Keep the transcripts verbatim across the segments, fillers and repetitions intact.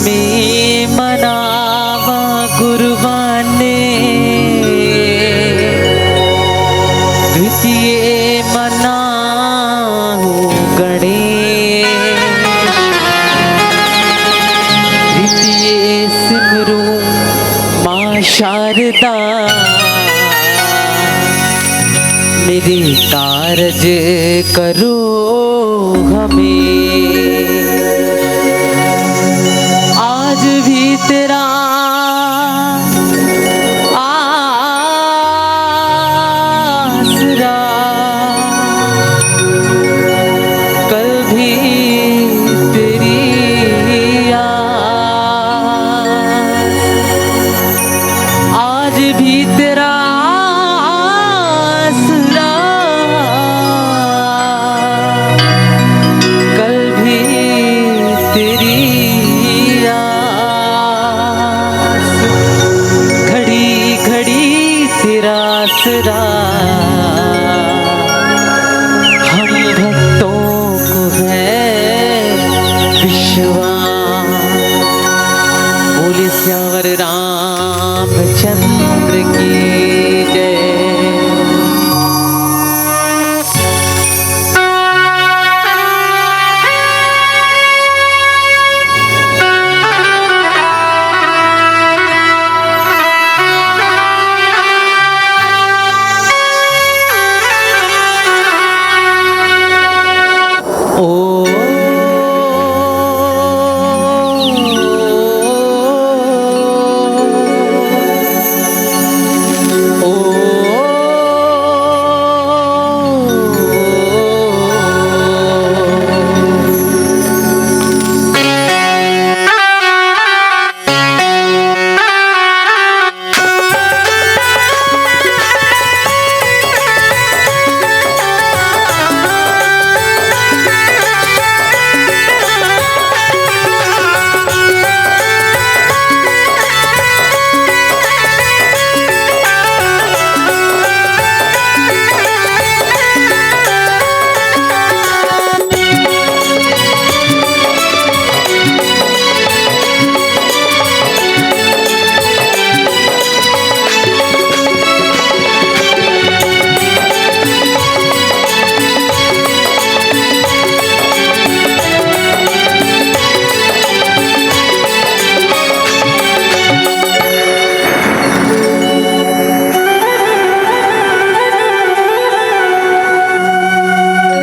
में मनावा गुरुवाने, द्वितीय मनाहूँ गणेश, तृतीय सिमरू माँ शारदा। मेरे कारज करो हमें, आज भी तेरा आसरा, कल भी तेरी आस, आज भी तेरा आसरा, कल भी तेरी आस, घड़ी घड़ी तेरा आसरा, हम भक्तों को है विश्वास। बोले सियावर रामचंद्र की जय।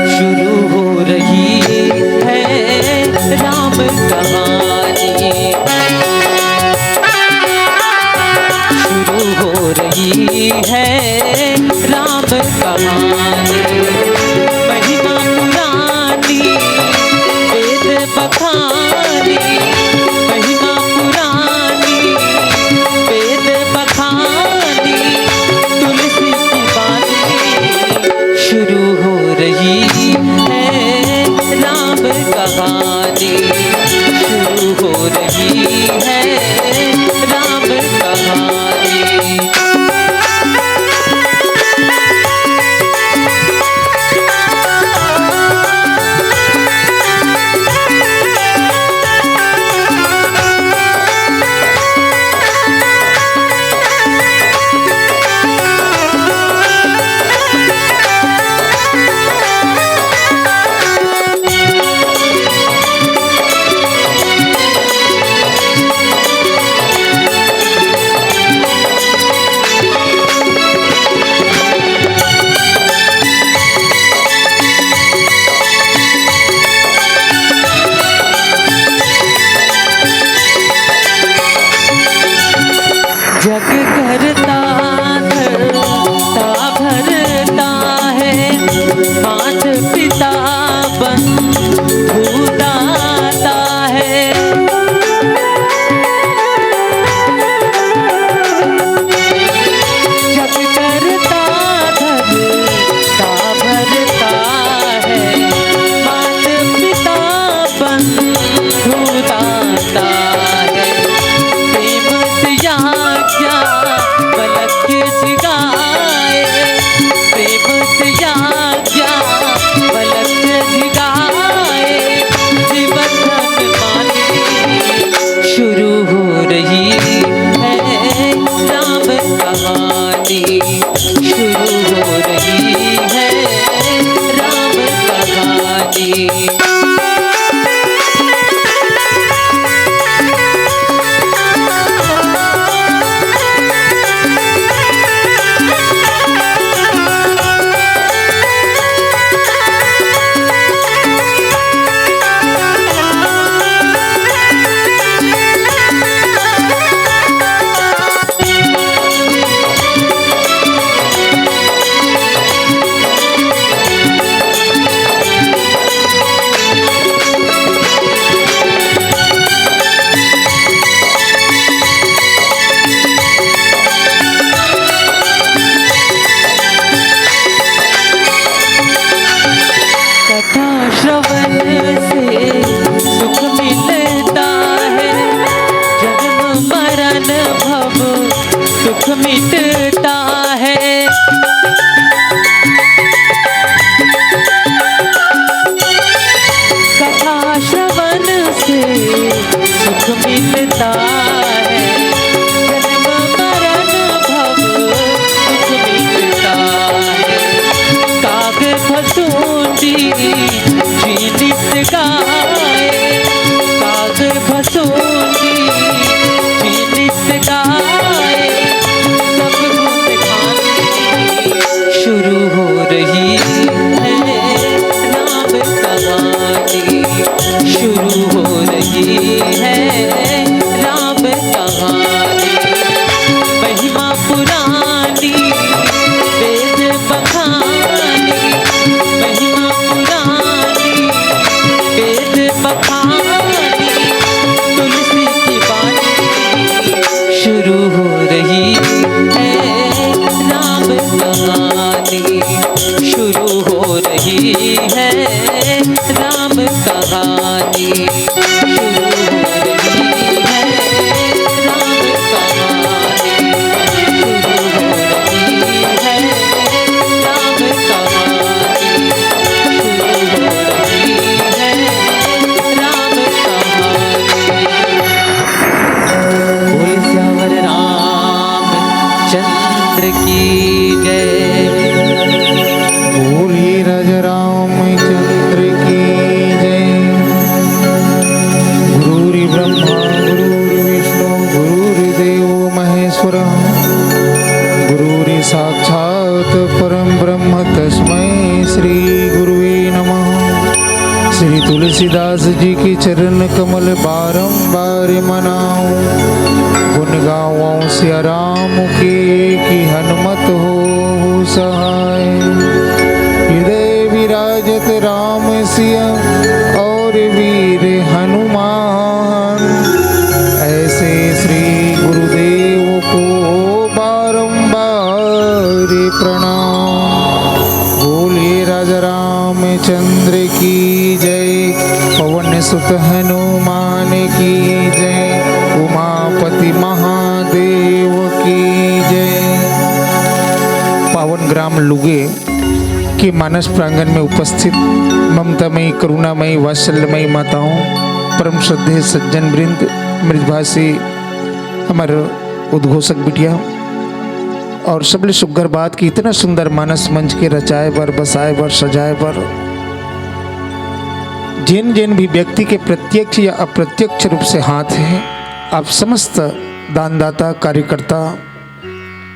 शुरू हो रही है राम कहानी, शुरू हो रही है राम कहानी। महिमा पुरानी, वेद बखानी, महिमा पुरानी, वेद बखानी, तुलसी की बानी। शुरू हो रही है राम कहानी, शुरू से सुख मिलता है, जन्म मरण भव दुख मिटता है। काग भसूंडी जी नित गाए, काग भसूंडी जी नित गाए। सब गुण गाने शुरू हो रही है राम कहानी, शुरू हो रही है राम कहानी। महिमा पुरानी, वेद बखानी, महिमा पुरानी, वेद बखानी, तुलसी की बानी शुरू हो रही है राम कहानी, शुरू हो रही है राम कहानी, शुरू हो रही है राम कहानी, शुरू हो रही है राम कहानी, शुरू हो रही है राम कहानी। बोल सियावर रामचंद्र की जय। बोलिए राजा रामचंद्र की जय। गुरुर्ब्रह्मा गुरुर्विष्णु गुरुर्देवो महेश्वर, गुरुर्साक्षात् परं ब्रह्म तस्मै श्री गुरुवे नमः। श्री तुलसीदास जी के चरण कमल बारंबार मनाऊं, गुण गाऊं सिया राम के, कि हनुमत हो सहाय। हृदय विराजत राम सिया और वीर हनुमान, ऐसे श्री गुरुदेव को बारंबार प्रणाम। बोलिए राजा रामचंद्र की जय, पवन सुत हनुमान की जय, उमापति महादेव की जय। पावन ग्राम लुगे के मानस प्रांगण में उपस्थित ममतामयी, करुणामयी, वात्सल्यमयी माताओं, परम श्रद्धेय सज्जन वृंद, मृदभाषी हमर उद्घोषक बिटिया, और सबले सुग्घर बात कि इतना सुंदर मानस मंच के रचाए बर, बसाए बर, सजाए बर जेन जेन भी व्यक्ति के प्रत्यक्ष या अप्रत्यक्ष रूप से हाथ है, आप समस्त दानदाता, कार्यकर्ता,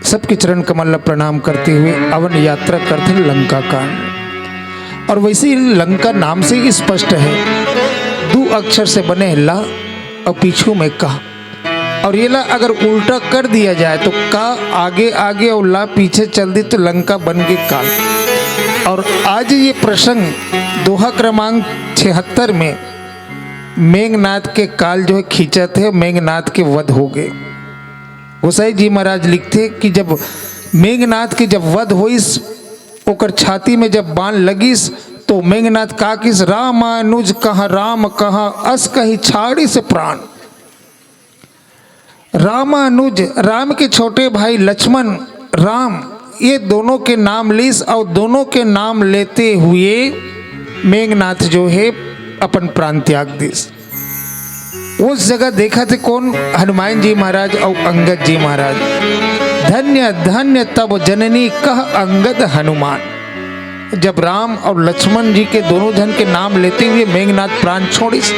सबके चरण कमल ला प्रणाम करते हुए अवन यात्रा करथन लंका कांड। और वैसे ही लंका नाम से ही स्पष्ट है, दो अक्षर से बने ला और पीछू में का। और ये ला अगर उल्टा कर दिया जाए तो का आगे आगे और ला पीछे चल दी तो लंका बन के काल। और आज ये प्रसंग दोहा क्रमांक छिहत्तर में मेघनाथ के काल जो है खींचत है, मेघनाथ के वध हो गए। गोसाई जी महाराज लिखथे कि जब मेघनाथ के जब वध होइस, ओकर छाती में जब बाण लगिस, तो मेघनाथ का किस, "रामानुज कह राम कह, अस कहि छाड़िस प्राण।" रामानुज, राम के छोटे भाई लक्ष्मण, राम, ये दोनों के नाम लीस और दोनों के नाम लेते हुए मेघनाथ जो है अपन प्राण त्याग दिस। उस जगह देखथे कोन, हनुमान जी महाराज और अंगद जी महाराज। "धन्य धन्य तब जननी कह अंगद हनुमान।" जब राम और लक्ष्मण जी के दोनों जन के नाम लेते हुए मेघनाथ प्राण छोड़िस,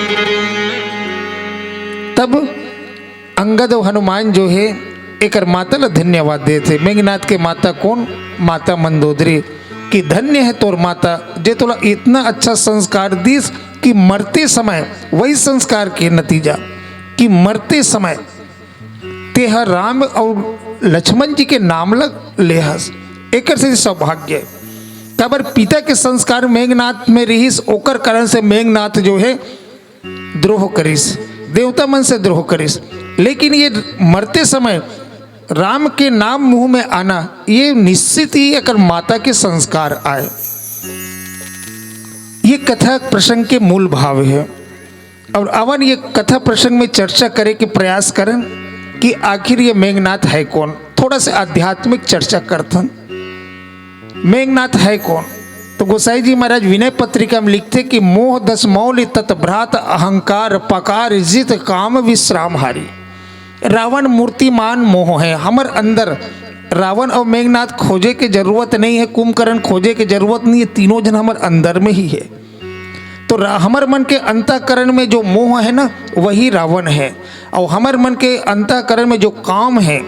तब अंगद और हनुमान जो है एकर माता ला धन्यवाद देथे। मेघनाथ के माता कोन? माता मंदोदरी। कि धन्य है तोर माता, जे तोला इतना अच्छा संस्कार दीस कि मरते समय, वही संस्कार के नतीजा कि मरते समय तेहा राम और लक्ष्मण जी के नाम ल लेहस। एकर से सौभाग्य है। काबर पिता के संस्कार मेघनाथ में रहिस, ओकर कारण से मेघनाथ जो है द्रोह करिस, देवता मन से द्रोह करिस। लेकिन ये मरते समय राम के नाम मुंह में आना, ये निश्चित ही एकर माता के संस्कार आए। ये कथा प्रसंग के मूल भाव है। और अवन ये कथा प्रसंग में चर्चा करे के प्रयास करन कि आखिर ये मेघनाथ है कौन। थोड़ा से आध्यात्मिक चर्चा करथन। मेघनाथ है कौन? तो गोसाई जी महाराज विनय पत्रिका में लिखथे कि मोह दस मौलि तत भ्रात अहंकार पकार जित काम विश्राम हारी। रावण मूर्तिमान मोह है हमर अंदर। रावण और मेघनाथ खोजे के जरूरत नहीं है, कुंभकर्ण खोजे के जरूरत नहीं है, तीनों झन हमर अंदर में ही है। तो रा-, हमर मन के अंतःकरण में जो मोह है ना, वही रावण है। और हमर मन के अंतःकरण में जो काम है,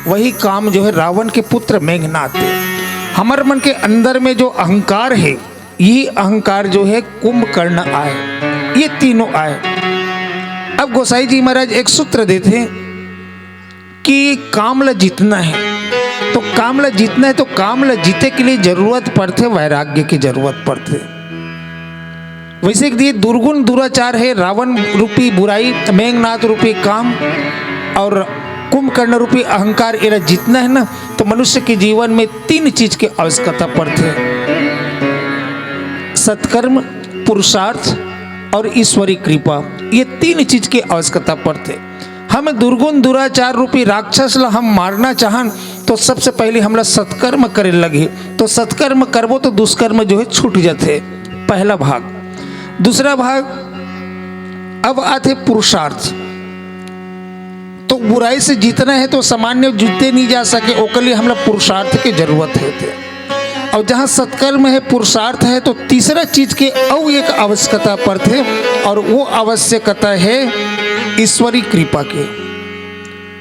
वही काम जो है रावण के पुत्र मेघनाथ है। हमर मन के अंदर में जो अहंकार है, ये अहंकार जो है कुंभकर्ण आय, ये तीनों आय। अब गोसाई जी महाराज एक सूत्र देथे कि काम ला जीतना है, तो काम ला जीतना है, तो काम ला जीते के लिए जरूरत पड़थे, वैराग्य की जरूरत पड़थे। वैसे कि ये दुर्गुण दुराचार है, रावण रूपी बुराई, मेघनाथ रूपी काम और कुंभकर्ण रूपी अहंकार, एला जीतना है ना, तो मनुष्य के जीवन में तीन चीज के आवश्यकता पड़थे। सत्कर्म, पुरुषार्थ और ईश्वरी कृपा, ये तीन चीज के आवश्यकता पड़थे। हम दुर्गुण दुराचार रूपी राक्षस ला हम मारना चाहन, तो सबसे पहले हमला सत्कर्म करे लगही। तो सत्कर्म करबो तो दुष्कर्म जो है छूट जाथे। पहला भाग। दूसरा भाग, अब आथे पुरुषार्थ। तो बुराई से जीतना है तो सामान्य जीते नहीं जा सके, ओकर लिए हमला पुरुषार्थ के जरूरत होथे। और जहाँ सत्कर्म है, पुरुषार्थ है, तो तीसरा चीज के अउ एक आवश्यकता पड़थे, और वो आवश्यकता है ईश्वरी कृपा के।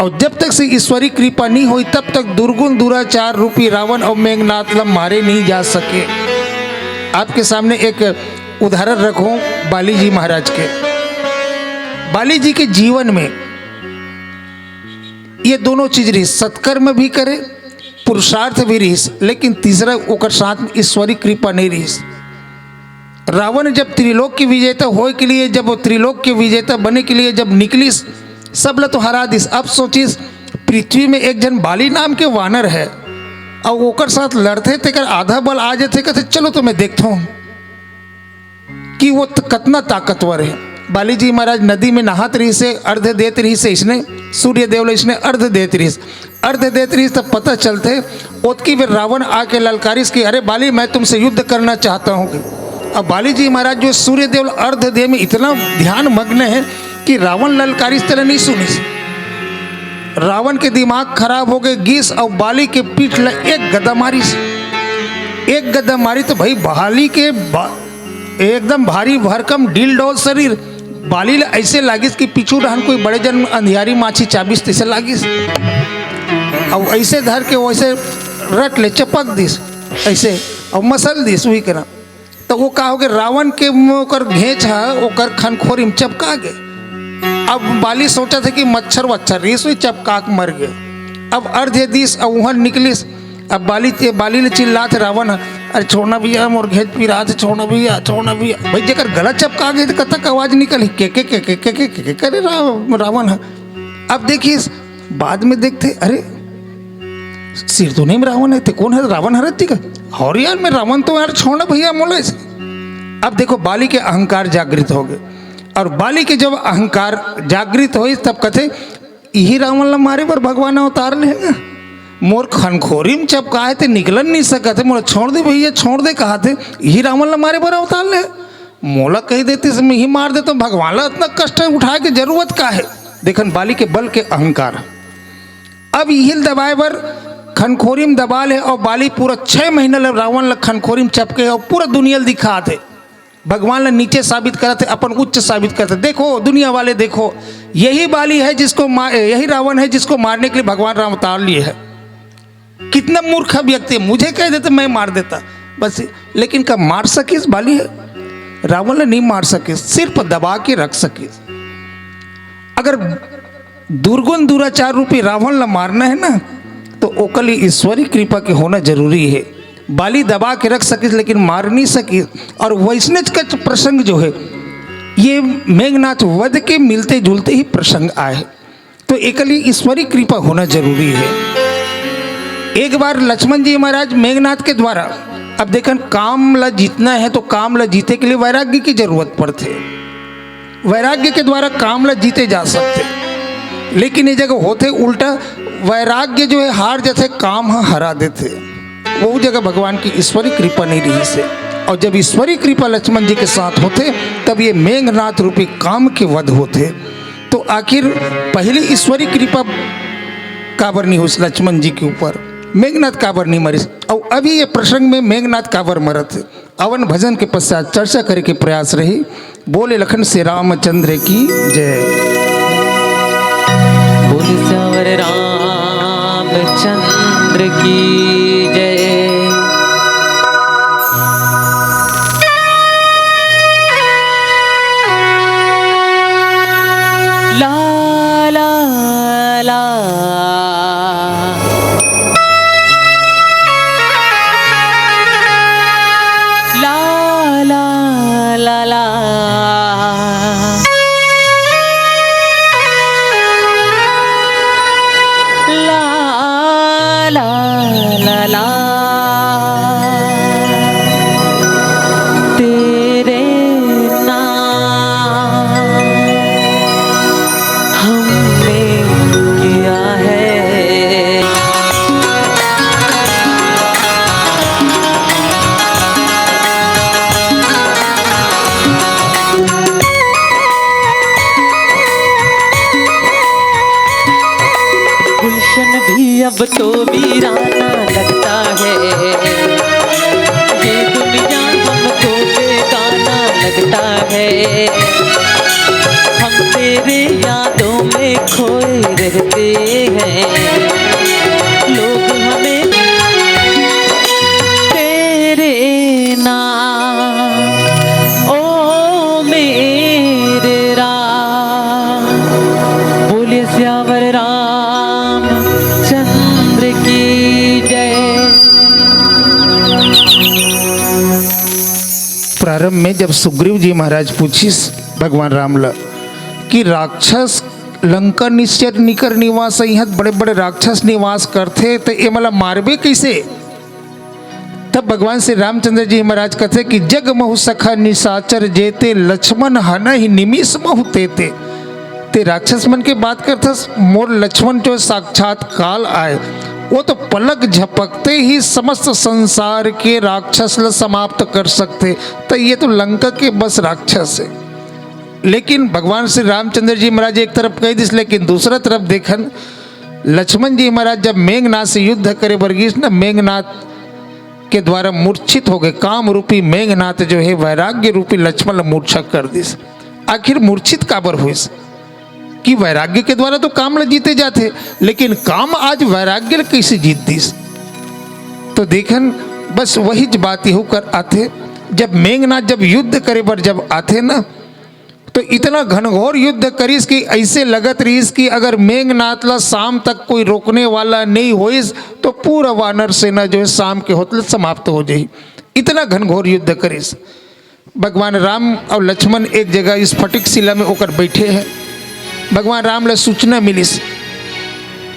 और जब तक से ईश्वरी कृपा नहीं होई, तब तक दुर्गुण दुराचार रूपी रावण और मेघनाथ ला मारे नहीं जा सके। आपके सामने एक उदाहरण रखूं बाली जी महाराज के। बाली जी के जीवन में ये दोनों चीज रहिस, सत्कर्म भी करे, पुरुषार्थ भी रहिस, लेकिन तीसरा ओकर साथ में ईश्वरी कृपा नहीं रहिस। रावण जब त्रिलोक के विजेता होए के लिए, जब वो त्रिलोक के विजेता बने के लिए जब निकलिस, सब ला तो हरा दिस। अब सोचिस, पृथ्वी में एक झन बाली नाम के वानर है, और ओकर साथ लड़थे, तेकर आधा बल आ जाथे, कहथे, "चलो तो मैं देखता हूँ कि वो त-, कतना ताकतवर है।" बाली जी महाराज नदी में नहात रहिस हे, अर्घ देत रहिस हे, इसने सूर्य देव ला इसने अर्घ देत रहिस, अर्घ देत रहिस, तब पता चलथे। ओतकी बेर रावण आके ललकारिस कि, "अरे बाली, मैं तुमसे युद्ध करना चाहता हूँ।" अब बाली जी महाराज जो सूर्य देव ला अर्घ दे में इतना ध्यान मग्न है कि रावण ललकारिस तेला नहीं सुनिस। रावण के दिमाग खराब हो गए, गिस और बाली के पीठ ला एक गदा मारिस। एक गदा मारी तो भाई बाली के बा-, एकदम भारी भरकम डील डोल शरीर, बाली ला ऐसे लागिस कि पीछू डहन कोई बड़े जन अंधियारी माछी चाबिस तैसे लागिस। और ऐसे धर के वैसे रट ले चपक दिस ऐसे, और मसल दिस वही करा। तो वो का हो गए, रावण के मुंह ओकर घेंच ह ओकर खनखोरी में चपका गए। अब बाली सोचा था कि मच्छर वच्छर रहिस हुई चपका के मर गए। अब अर्घ दिस, अब उहर निकलिस। अब बाली ते, बाली ले चिल्लात हे रावण ह, "अरे छोड़ना भैया, मोर घेंच पिरात हे, छोड़ना भैया, छोड़ना भैया।" भाई जेकर गला चपका गए तो कतक आवाज निकल ही, के के के के के के के के करे राव-, रावण ह। अब देखिस, बाद में देखते, अरे सिर तो नहीं रावण है, ते कौन है? रावण हरत जी का। और यार मैं रावण तो यार छोड़ना भैया मोला इसे। अब देखो बाली के अहंकार जागृत हो गए, और बाली के जब अहंकार जागृत होई तब कहते, "यही रावण ला मारे बर भगवान अवतार ले ना, मोर खनखोरी में चपकाए थे निकलन नहीं सकत है, मोला छोड़ दे भैया, छोड़ दे," कहा थे, "यही रावण ला मारे बर अवतार ले।" मोला कही देतिस, मैं ही मार देता हूँ, भगवान ला इतना कष्ट उठाए के जरूरत का है? देखन बाली के बल के अहंकार। अब इहिल दबाए बर खनखोरी में दबा ले, और बाली पूरा छह महीना ले रावण ला खनखोरी में चपके, और पूरा दुनिया ला दिखात हे, भगवान ला नीचे साबित करत हे, अपन उच्च साबित करत हे। देखो दुनिया वाले, देखो, यही बाली है जिसको मार, यही रावण है जिसको मारने के लिए भगवान राम अवतार लिए है। कितना मूर्ख व्यक्ति है, मुझे कह देते मैं मार देता बस। लेकिन का मार सकिस बाली है? रावण ला नहीं मार सकिस, सिर्फ दबा के रख सकिस। अगर दुर्गुण दुराचार रूपी रावण ला मारना है ना, तो ओकर लिए ईश्वरी कृपा के होना जरूरी है। बाली दबा के रख सकिस लेकिन मार नहीं सकिस। और वैसने का प्रसंग जो है, ये मेघनाथ वध के मिलते जुलते ही प्रसंग आए। तो एकर लिए ईश्वरी कृपा होना जरूरी है। एक बार लक्ष्मण जी महाराज मेघनाथ के द्वारा, अब देखन, काम ला जीतना है तो काम ला जीते के लिए वैराग्य की जरूरत पड़थे। वैराग्य के द्वारा काम ला जीते जा सकथे, लेकिन ये जगह होथे उल्टा, वैराग्य जो है हार जाथे, काम ह हरा देथे। वो जगह भगवान की ईश्वरी कृपा नहीं रहिस हे। और जब ईश्वरी कृपा लक्ष्मण जी के साथ होथे, तब ये मेघनाथ रूपी काम के वध होथे। तो आखिर पहली ईश्वरी कृपा काबर नहीं होइस लक्ष्मण जी के ऊपर, मेघनाथ काबर नहीं मरिस, और अभी ये प्रसंग में मेघनाथ काबर मरत हे, अवन भजन के पश्चात चर्चा करे के प्रयास रही। बोले लखन से रामचंद्र की जय। बोले सावर रामचंद्र की जय। ला ला ला। ला ला ला ला। ला ला ला ला। तेरे नाम हमने किया है। गुलशन भी अब तो वीराना लगता है, ये दुनिया हमको बेगाना लगता है। हम तेरे यादों में खोए रहते हैं, लोग हमें तेरे नाम, ओ मेरे राम। बोले सियावर राम चंद्र की जय। प्रारंभ में जब सुग्रीव जी महाराज पूछिस भगवान राम ल कि राक्षस लंका निश्चर निकर निवास, इहाँ बड़े बड़े राक्षस निवास करथे, त ये मला मारबे कैसे? तब भगवान श्री रामचंद्र जी महाराज कहते कि जग महु सखा निशाचर जेते, लक्ष्मण हनहि निमिष महु तेते। ते राक्षस मन के बात करथस, मोर लक्ष्मण जो साक्षात काल आय, वो तो पलक झपकते ही समस्त संसार के राक्षस ल समाप्त कर सकथे। त ये तो लंका के बस राक्षस हे। लेकिन भगवान श्री रामचंद्र जी महाराज एक तरफ कहि दिस, लेकिन दूसरा तरफ देखन, लक्ष्मण जी महाराज जब मेघनाथ से युद्ध करे बर गिस न, मेघनाथ के द्वारा मूर्छित हो गए। काम रूपी मेघनाथ जो है, वैराग्य रूपी लक्ष्मण ल मूर्छा कर दिस। आखिर मूर्छित काबर होइस? कि वैराग्य के द्वारा तो काम ल जीते जाथे, लेकिन काम आज वैराग्य ल कैसे जीत दिस? तो देखन, बस वही ज बात यहू कर आथे। जब मेघनाथ जब युद्ध करे बर जब आथे ना, तो इतना घनघोर युद्ध करिस कि ऐसे लगत रहिस कि अगर मेघनाथ ला शाम तक कोई रोकने वाला नहीं होइस, तो पूरा वानर सेना जो है, शाम के होत ले समाप्त हो जाही। इतना घनघोर युद्ध करिस। भगवान राम और लक्ष्मण एक जगह स्फटिक शिला में ओकर बैठे हैं। भगवान राम ला सूचना मिलिस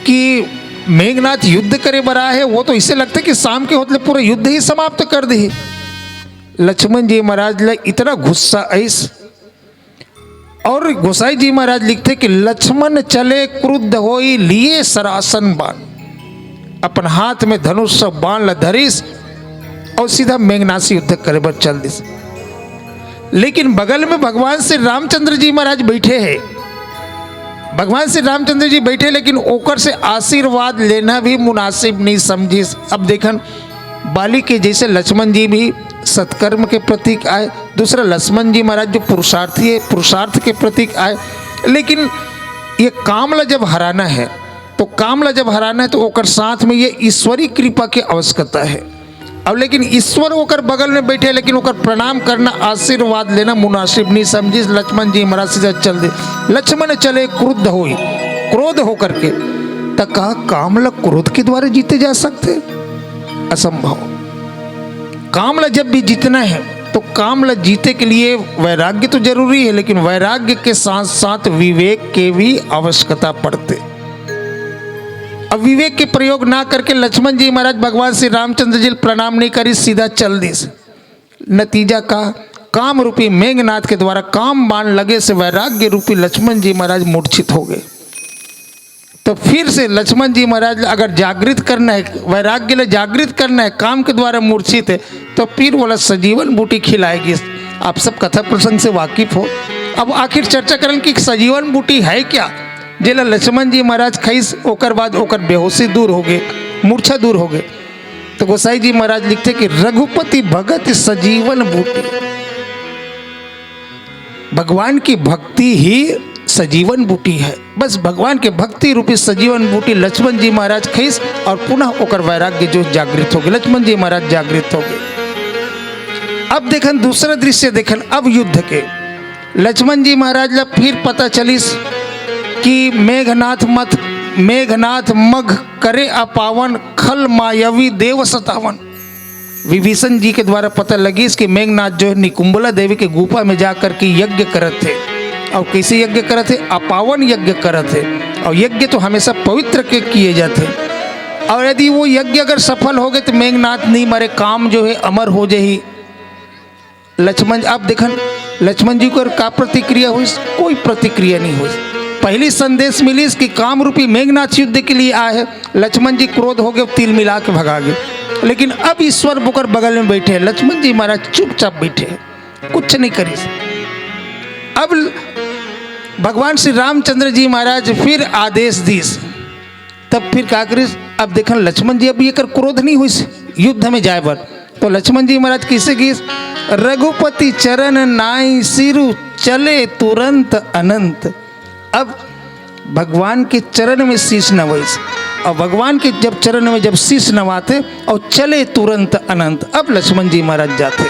कि मेघनाथ युद्ध करे बर आए हे, वो तो इसे लगथे कि शाम के होत ले पूरा युद्ध ही समाप्त कर दिही। लक्ष्मण जी महाराज ला इतना गुस्सा आइस, और गोसाई जी महाराज लिखथे कि लक्ष्मण चले क्रुद्ध होई, लिए सरासन बाण। अपन हाथ में धनुष अउ बाण ल धरिस और सीधा मेघनाथ से युद्ध करे बर चल दिस। लेकिन बगल में भगवान श्री रामचंद्र जी महाराज बैठे हैं। भगवान श्री रामचंद्र जी बैठे, लेकिन ओकर से आशीर्वाद लेना भी मुनासिब नहीं समझिस। अब देखन, बाली के जैसे लक्ष्मण जी भी सत्कर्म के प्रतीक आए, दूसरा लक्ष्मण जी महाराज जो पुरुषार्थी है, पुरुषार्थ के प्रतीक आए। लेकिन ये काम ला जब हराना है, तो काम ला जब हराना है, तो ओकर साथ में ये ईश्वरी कृपा की आवश्यकता है। अब लेकिन ईश्वर ओकर बगल में बैठे, लेकिन ओकर प्रणाम करना, आशीर्वाद लेना मुनासिब नहीं समझिस। लक्ष्मण जी महाराज सीधा चल दे। लक्ष्मण चले क्रुद्ध होई, क्रोध होकर के। त कहा काम ला क्रोध के द्वारा जीते जा सकथे? असंभव। काम ला जब भी जीतना है, तो काम ला जीते के लिए वैराग्य तो जरूरी है, लेकिन वैराग्य के साथ साथ विवेक के भी आवश्यकता पड़ते। अब विवेक के प्रयोग ना करके लक्ष्मण जी महाराज भगवान श्री रामचंद्र जी ल प्रणाम नहीं करिस, सीधा चल दिस। नतीजा का, काम रूपी मेघनाथ के द्वारा काम बाण लगे से वैराग्य रूपी लक्ष्मण जी महाराज मूर्छित हो गए। तो फिर से लक्ष्मण जी महाराज ला अगर जागृत करना है, वैराग्य ला जागृत करना है, काम के द्वारा मूर्छित है, तो फिर ओला सजीवन बूटी खिलाए गिस। आप सब कथा प्रसंग से वाकिफ हो। अब आखिर चर्चा करन कि सजीवन बूटी है क्या, जेला लक्ष्मण जी महाराज खइस, ओकर बाद ओकर बेहोशी दूर हो गए, मूर्छा दूर हो गए। तो गोसाई जी महाराज लिखते कि रघुपति भगत सजीवन बूटी, भगवान की भक्ति ही सजीवन बूटी है। बस भगवान के भक्ति रूपी सजीवन बूटी लक्ष्मण जी महाराज खइस और पुनः ओकर वैराग्य जो जागृत हो गए, लक्ष्मण जी महाराज जागृत हो गए। अब देखन दूसरा दृश्य, देखन अब युद्ध के। लक्ष्मण जी महाराज ला फिर पता चलिस कि मेघनाथ मथ, मेघनाथ मघ करे अपावन, खल मायवी देव सतावन। विभीषण जी के द्वारा पता लगिस कि मेघनाथ जो है निकुंबला देवी के गुफा में जा करके यज्ञ करत हे। और कैसे यज्ञ करत हे? अपावन यज्ञ करत हे। और यज्ञ तो हमेशा पवित्र के किए जाते हैं। और यदि वो यज्ञ अगर सफल हो गए तो मेघनाथ नहीं मरे, काम जो है अमर हो जाही। लक्ष्मण, आप देखन, लक्ष्मण जी को का प्रतिक्रिया हुई? कोई प्रतिक्रिया नहीं हुई। पहली संदेश मिली कि काम रूपी मेघनाथ युद्ध के लिए आए हैं। लक्ष्मण जी क्रोध हो गए, तिल मिला के भगा गए। लेकिन अब ईश्वर बुकर बगल में बैठे हैं, लक्ष्मण जी महाराज चुपचाप बैठे हैं, कुछ नहीं करिस। अब भगवान श्री रामचंद्र जी महाराज फिर आदेश दीस। तब फिर का करिस? अब देखन लक्ष्मण जी, अब एकर क्रोध नहीं हुई युद्ध में जाए बर। तो लक्ष्मण जी महाराज किसे गिस? रघुपति चरण नाई सिरु चले तुरंत अनंत। अब भगवान के चरण में शीश नवाइस। और भगवान के जब चरण में जब शीश नवाते और चले तुरंत अनंत, अब लक्ष्मण जी महाराज जाते।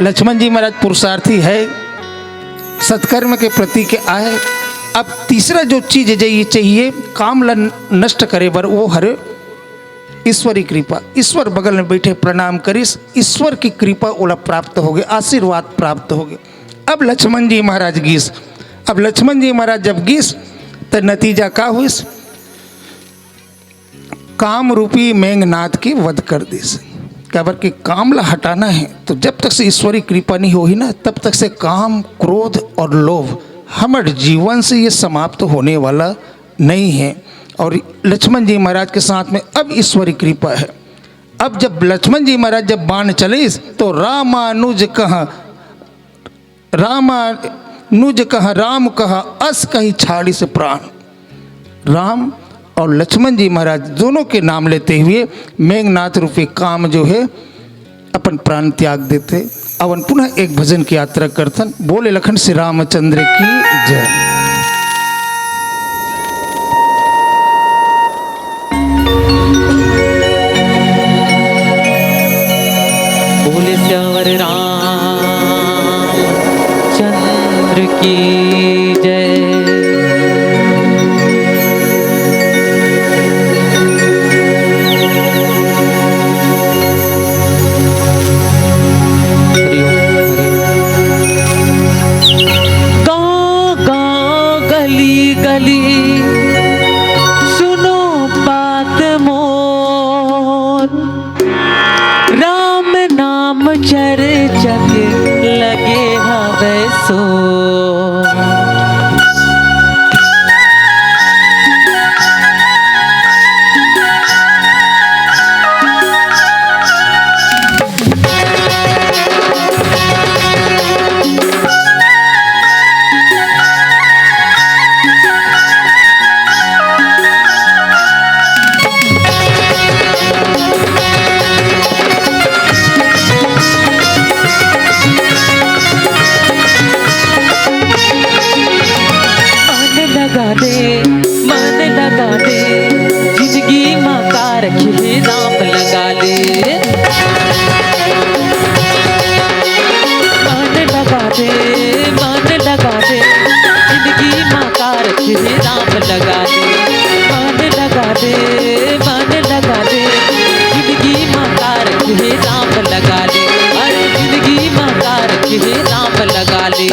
लक्ष्मण जी महाराज पुरुषार्थी है, सत्कर्म के प्रतीक आए। अब तीसरा जो चीज जे ये चाहिए काम ला नष्ट करे बर, वो हरे ईश्वरी कृपा। ईश्वर बगल में बैठे प्रणाम करिस, ईश्वर की कृपा ओला प्राप्त हो गए, आशीर्वाद प्राप्त हो गए। अब लक्ष्मण जी महाराज गिस, अब लक्ष्मण जी महाराज जब गिस, तो नतीजा का हुइस? काम रूपी मेघनाथ के वध कर दिस। काबर के काम ला हटाना है, तो जब तक से ईश्वरी कृपा नहीं होही ना, तब तक से काम, क्रोध और लोभ हमर जीवन से ये समाप्त होने वाला नहीं है। और लक्ष्मण जी महाराज के साथ में अब ईश्वरी कृपा है। अब जब लक्ष्मण जी महाराज जब बाण चलिस, तो रामानुज कह रामानुज कह राम कह अस कहि छाड़िस प्राण। राम और लक्ष्मण जी महाराज दोनों के नाम लेते हुए मेघनाथ रूपी काम जो है अपन प्राण त्याग देते। अवन पुनः एक भजन की यात्रा करथन। बोले लखन श्री रामचंद्र की जय। बोले स्यावर रामचंद्र की जय। हरि ओम, हरि ओम। गांव गांव गली गली सुनो बात मोर, राम नाम चर्चक लगे हवै सो। मन लगा दे, मन लगा दे, जिंदगी मा का रखे हे दाम लगा ले। मन लगा दे, मन लगा दे, जिंदगी मा का रखे हे दाम लगा ले। मन लगा दे, मन लगा दे, जिंदगी मा का रखे हे दाम लगा ले। अरे जिंदगी मा का रखे हे दाम लगा ले।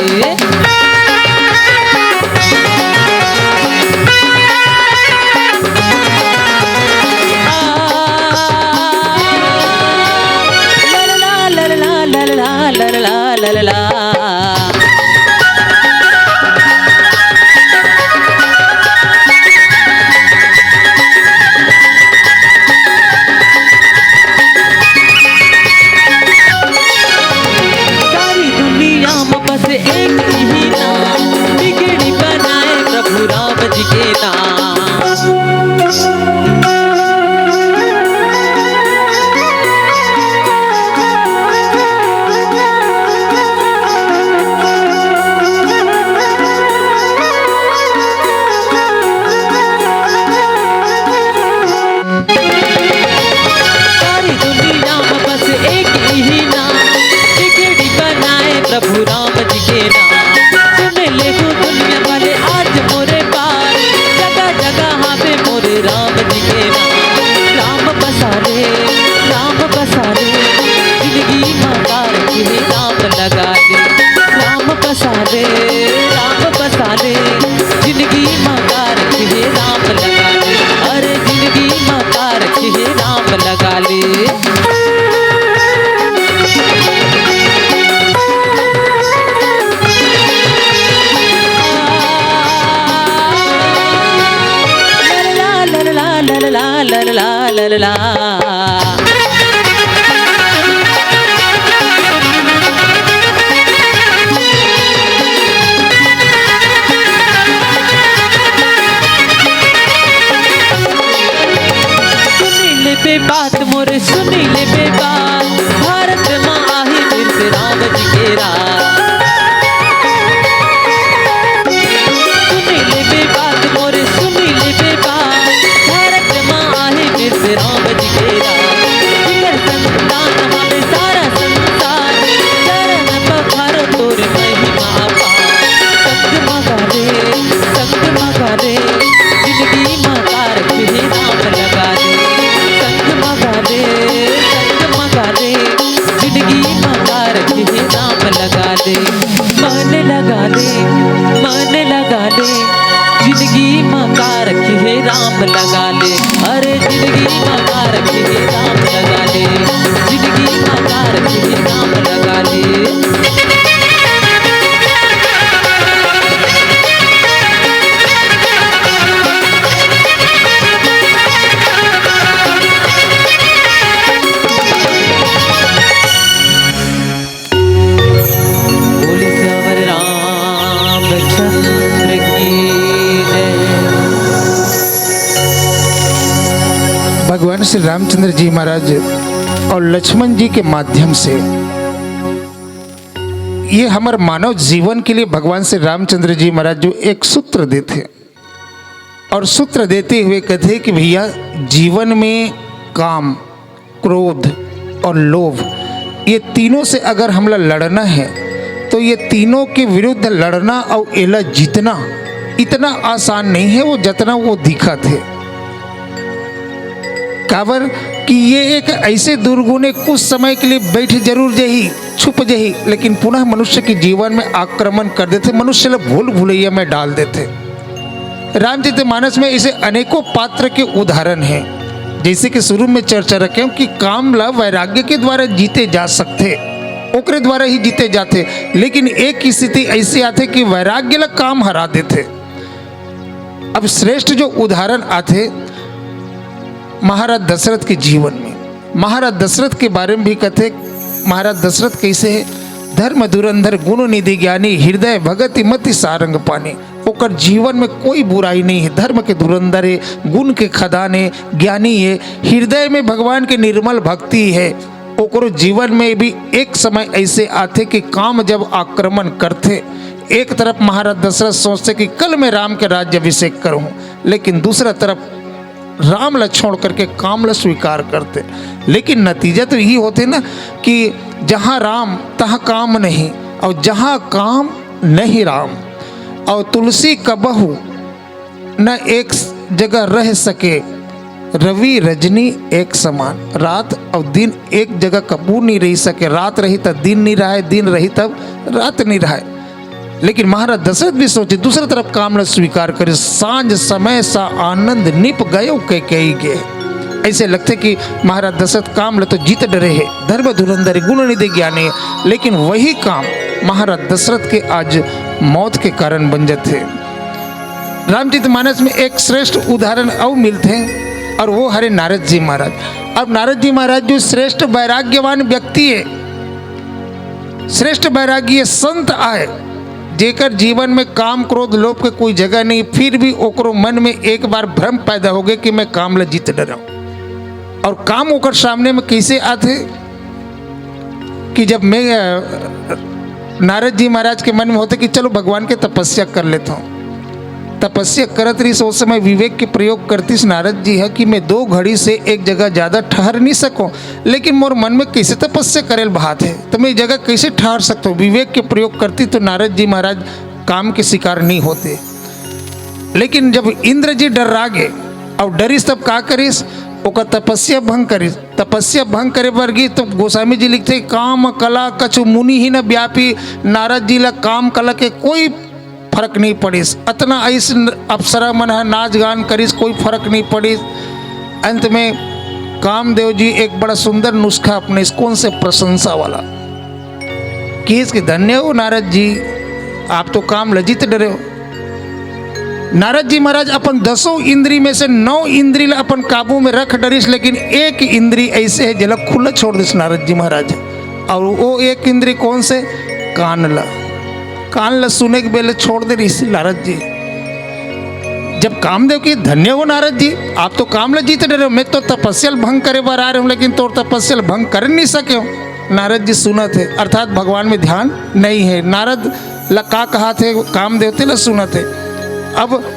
ललला। सुनी लेबे बात मोरे, सुनी लेबे बात, भारत मा आही फिर से राम जी के राज। सुनी लेबे बात मोरे, सुनी लेबे बात, भारत मा आही फिर से राम जी के राज। जिकर संतान हवे सारा संसार, चरण पखारो तोर महिमा अपार। संग मगा ले, संग मगा ले, जिंदगी मा कारक हे नाम लगा ले। संग मगा ले, संग मगा ले, जिंदगी मा कारक हे नाम लगा ले। मन लगा ले, मन लगा ले, जिंदगी मा कारक हे राम लगा ले। अरे जिंदगी मा कारक हे राम लगा ले, जिंदगी मा कारक हे राम लगा ले। बोले सियावर रामचंद्र की जय। भगवान श्री रामचंद्र जी महाराज और लक्ष्मण जी के माध्यम से ये हमर मानव जीवन के लिए भगवान श्री रामचंद्र जी महाराज जो एक सूत्र देथे और सूत्र देते हुए कथे कि भैया, जीवन में काम, क्रोध और लोभ, ये तीनों से अगर हमला लड़ना है तो ये तीनों के विरुद्ध लड़ना और एला जीतना इतना आसान नहीं है वो जतना वो दिखत है। काबर कि ये एक ऐसे दुर्गुण है, कुछ समय के लिए बैठ जरूर जाही, छुप जाही, लेकिन पुनः मनुष्य के जीवन में आक्रमण कर देथे, मनुष्य ला भूल भुलैया में डाल देथे। रामचरित मानस में ऐसे अनेकों पात्र के उदाहरण हैं। जैसे कि शुरू में चर्चा रखे हंव कि काम ला वैराग्य के द्वारा जीते जा सकथे, ओकरे द्वारा ही जीते जाथे, लेकिन एक स्थिति ऐसी आथे कि वैराग्य ला काम हरा देथे। अब श्रेष्ठ जो उदाहरण आथे महाराज दशरथ के जीवन में, महाराज दशरथ के बारे में भी कथे। महाराज दशरथ कैसे है? धर्म धुरंधर गुण निधि ज्ञानी, हृदय भगति मति सारंग पानी। ओकर जीवन में कोई बुराई नहीं है, धर्म के धुरंधर है, गुण के खदान है, ज्ञानी है, हृदय में भगवान के निर्मल भक्ति है। ओकरो जीवन में भी एक समय ऐसे आथे कि काम जब आक्रमण करथे, एक तरफ महाराज दशरथ सोचथे कि कल मैं राम के राज्य अभिषेक करूं, लेकिन दूसरा तरफ राम ला छोड़ करके काम ला स्वीकार करथे। लेकिन नतीजा तो यही होथे ना कि जहाँ राम तहाँ काम नहीं, और जहाँ काम नहीं राम, और तुलसी कबहू न एक जगह रह सके, रवि रजनी एक समान, रात और दिन एक जगह कबू नहीं रह सके। रात रही तो दिन नहीं रहे, दिन रही तब रात नहीं रहे। लेकिन महाराज दशरथ भी सोचे, दूसरे तरफ काम ला स्वीकार करे, सांझ समय सा आनंद निप गयो कैकेयी गे। ऐसे लगथे कि महाराज दशरथ काम ला तो जीत डरे है, धर्म धुरंधर गुण निधि ज्ञानी, लेकिन वही काम महाराज दशरथ के आज मौत के कारण बन जाथे। रामचरित मानस में एक श्रेष्ठ उदाहरण अउ मिलथे, और वो हरे नारद जी महाराज। अब नारद जी महाराज जो श्रेष्ठ वैराग्यवान व्यक्ति है, श्रेष्ठ वैरागी संत आय, जेकर जीवन में काम, क्रोध, लोभ के कोई जगह नहीं, फिर भी ओकरो मन में एक बार भ्रम पैदा हो गए कि मैं काम ला जीत डरंव। और काम ओकर सामने में कैसे आथे कि जब मैं, अ, नारद जी महाराज के मन में होथे कि चलो भगवान के तपस्या कर लेथंव। तपस्या करत रहिस, उस समय विवेक के प्रयोग करतिस नारद जी ह कि मैं दो घड़ी से एक जगह ज्यादा ठहर नहीं सकंव, लेकिन मोर मन में कैसे तपस्या करेल भात है, तो मैं एक जगह कैसे ठहर सकता हूँ? विवेक के प्रयोग करती तो नारद जी महाराज काम के शिकार नहीं होते। लेकिन जब इंद्र जी डर्रा गे और डरिस, तब का करिस? ओकर तपस्या भंग करिस। तपस्या भंग करे बर गिस तो गोस्वामी जी लिखथे, काम कला कछु मुनि ही न व्यापी। नारद जी ला काम कला के कोई फर्क नहीं पड़िस। अतना ऐस अप्सरा मन ह नाच गान करिस, कोई फर्क नहीं पड़िस। अंत में कामदेव जी एक बड़ा सुंदर नुस्खा अपने, कौन से, प्रशंसा वाला, किहिस कि धन्य हो नारद जी, आप तो काम ला जीत डरे हो। नारद जी महाराज अपन दसों इंद्री में से नौ इंद्री ला अपन काबू में रख डरिस, लेकिन एक इंद्री ऐसे हे जेला खुला छोड़ दिस नारद जी महाराज। और वो एक इंद्री कौन से? कान ला। कान ला सुने के बेले छोड़ दे रहिस नारद जी। जब कामदेव की, "धन्य हो नारद जी, आप तो काम ला जीत डरे हो, मैं तो तपस्या ल भंग करे बर आ रहे हूँ, लेकिन तोर तपस्या ल भंग कर नहीं सके हो।" नारद जी सुनत हे, अर्थात भगवान में ध्यान नहीं है। नारद ला का कहा थे, कामदेव ते ला सुनत हे। अब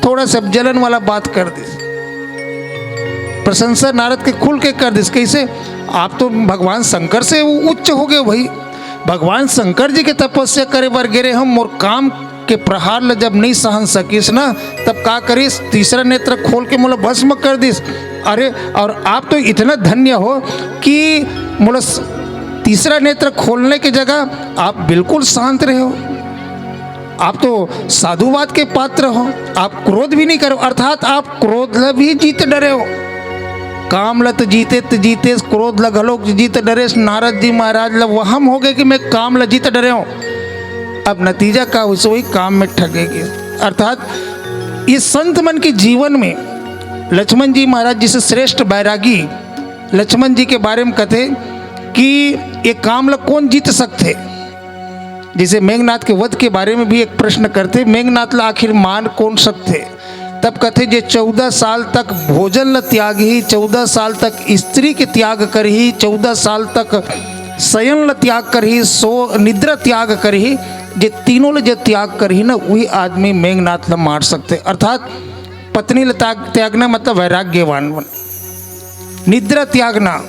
थोड़ा सा जलन वाला बात कर दिस। प्रशंसा नारद के खुल के कर दिस। कैसे? "आप तो भगवान शंकर से उच्च हो गए भाई, भगवान शंकर जी के तपस्या करे बर गे रहे हम, मोर काम के प्रहार ल जब नहीं सहन सकिस ना, तब का करिस? तीसरा नेत्र खोल के मोला भस्म कर दिस। अरे, और आप तो इतना धन्य हो कि मोला स-, तीसरा नेत्र खोलने की जगह आप बिल्कुल शांत रहे हो।" आप तो साधुवाद के पात्र हो, आप क्रोध भी नहीं करो, अर्थात आप क्रोध ला भी जीत डरे हो। काम ला तो जीते त जीते, क्रोध ला घलोक जीत डरे। नारद जी महाराज ला वहम हो गए कि मैं काम ला जीत डरे हूँ। अब नतीजा का हुई, वही काम में ठगेगी। अर्थात इस संत मन के जीवन में लक्ष्मण जी महाराज जिसे श्रेष्ठ बैरागी लक्ष्मण जी के बारे में कथे कि ये काम ला कौन जीत सकते। जैसे मेघनाथ के वध के बारे में भी एक प्रश्न करते, मेघनाथ ला आखिर मान कौन सकते? तब कथे, जे चौदह साल तक भोजन ल त्यागही, चौदह साल तक स्त्री के त्याग करही, चौदह साल तक शयन ल त्याग करही, सो निद्रा त्याग करही, जे तीनों ल जे त्याग करही ना, वही आदमी मेघनाथ ल मार सकते। अर्थात पत्नी ल त्याग, त्यागना मतलब वैराग्यवान बन, निद्रा त्यागना।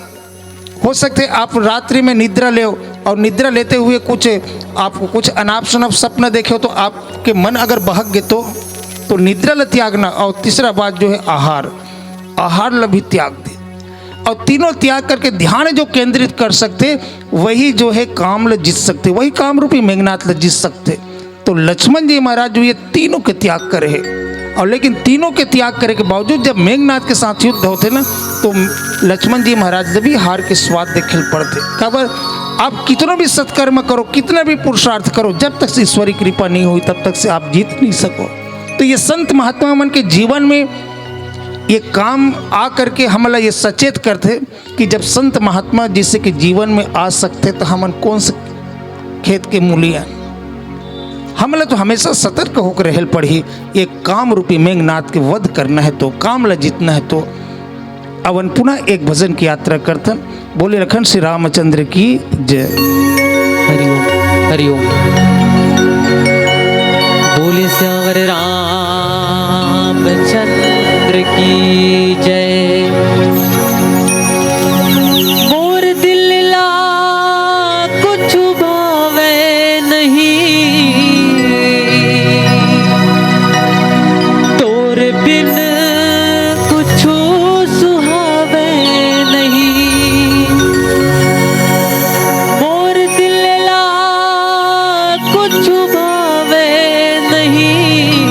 हो सकते आप रात्रि में निद्रा ले और निद्रा लेते हुए कुछ, आपको कुछ अनाप शनाप सपना देखे हो, तो आपके मन अगर बहक गए तो, तो निद्रा ल त्यागना। और तीसरा बात जो है आहार, आहार ल भी त्याग दे। और तीनों त्याग करके ध्यान जो केंद्रित कर सकते, वही जो है काम ल जीत सकते, वही काम रूपी मेघनाथ ल जीत सकते। तो लक्ष्मण जी महाराज जो ये तीनों के त्याग करे है, और लेकिन तीनों के त्याग करे के बावजूद जब मेघनाथ के साथ युद्ध होते ना, तो लक्ष्मण जी महाराज जब भी हार के स्वाद देखे पड़ते। काबर, आप कितना भी सत्कर्म करो, कितना भी पुरुषार्थ करो, जब तक से ईश्वरी कृपा नहीं हुई, तब तक से आप जीत नहीं सको। तो ये संत महात्मा मन के जीवन में ये काम आ करके हमला ये सचेत करते कि जब संत महात्मा जैसे के जीवन में आ सकते, तो हमन कौन से खेत के मूली हन? हमला तो हमेशा सतर्क होकर रहल पड़ही। ये काम रूपी मेघनाथ के वध करना है, तो काम ला जीतना है, तो अवन पुनः एक भजन की यात्रा करतन। बोले लखन श्री रामचंद्र की जय। हरिओम, हरिओम। बोले सियावर रामचंद्र की जय। मोर दिल ला कुछ भावे नहीं, तोर बिन कुछु सुहावे नहीं। मोर दिल ला कुछु भावे नहीं,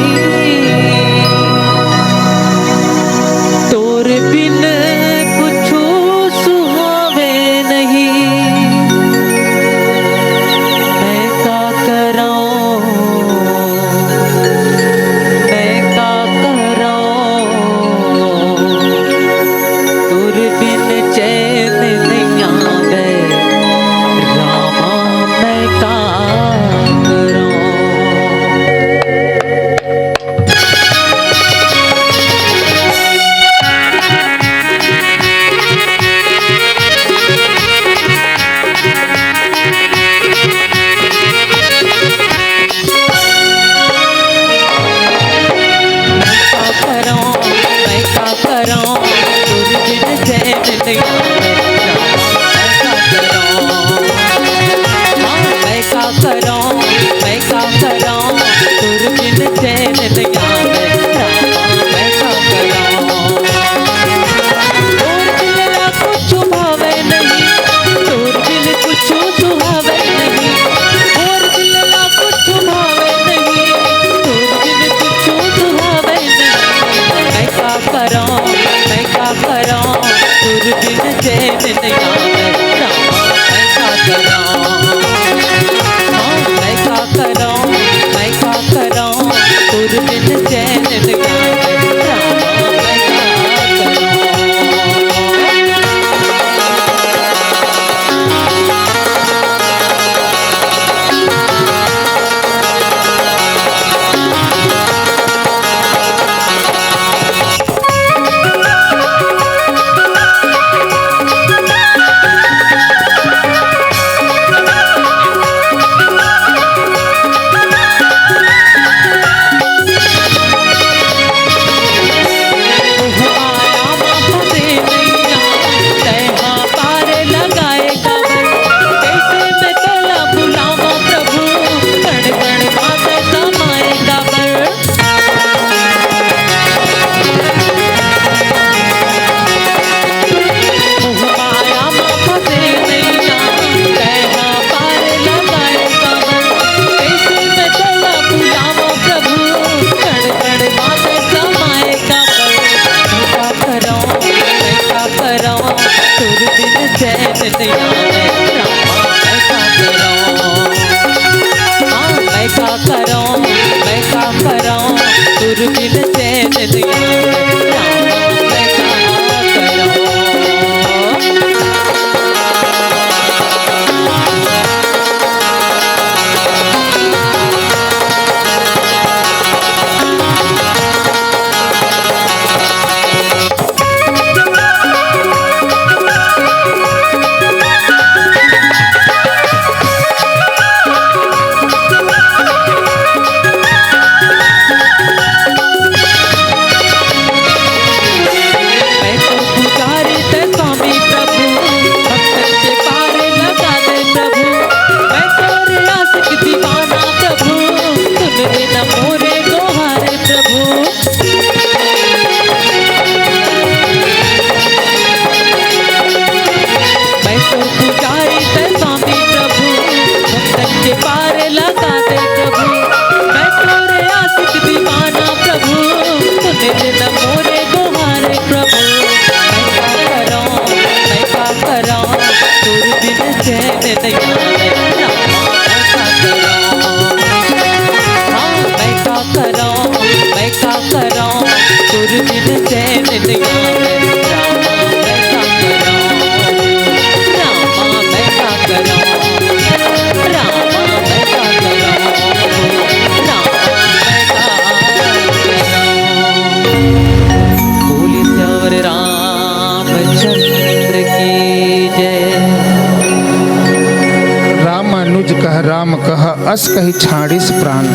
रामानुज कह राम कह, अस कहि छाड़िस प्राण।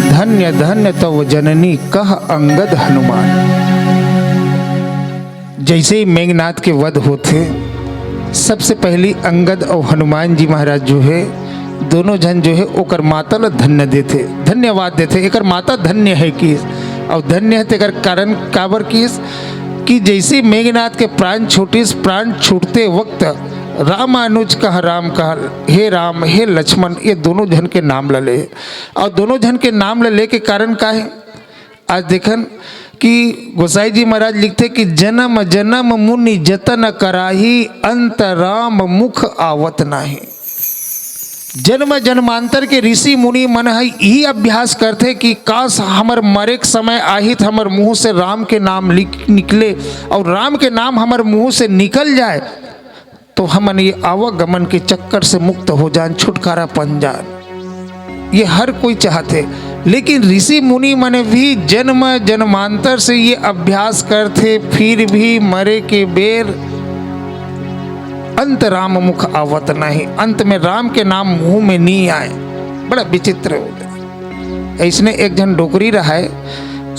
धन्य धन्य तव जननी कह अंगद हनुमान। जैसे ही मेघनाथ के वध होथे, सबसे पहली अंगद अउ हनुमान जी महाराज जो है, दोनों झन जो है ओकर माता ल धन्य देथे, धन्यवाद देथे। एकर माता धन्य है किस, अउ धन्य है तेकर कारण काबर किस कि जैसे मेघनाथ के प्राण छूटिस, प्राण छूटते वक्त रामानुज कह राम कह, हे राम हे लक्ष्मण, ये दोनों झन के नाम ल ले। अउ दोनों झन के नाम ल ले के कारण का है? आज देखन कि गोसाई जी महाराज लिखथे कि जन्म जन्म मुनि जतन कराही, अंत राम मुख आवत नाही। जन्म जन्मांतर के ऋषि मुनि मन ह इही अभ्यास करथे कि काश हमर मरे के समय आही त हमर मुंह से राम के नाम लिक-, निकले, अउ राम के नाम हमर मुंह से निकल जाए, तो हमन ये आवागमन के चक्कर से मुक्त हो जान, छुटकारा पन जान। ये हर कोई चाहथे, लेकिन ऋषि मुनि मन भी जन्म जन्मांतर से ये अभ्यास करथे, फिर भी मरे के बेर अंत राम मुख आवत नहीं, अंत में राम के नाम मुंह में नहीं आए। बड़ा विचित्र हो गया। अइसने एक झन डोकरी रहय।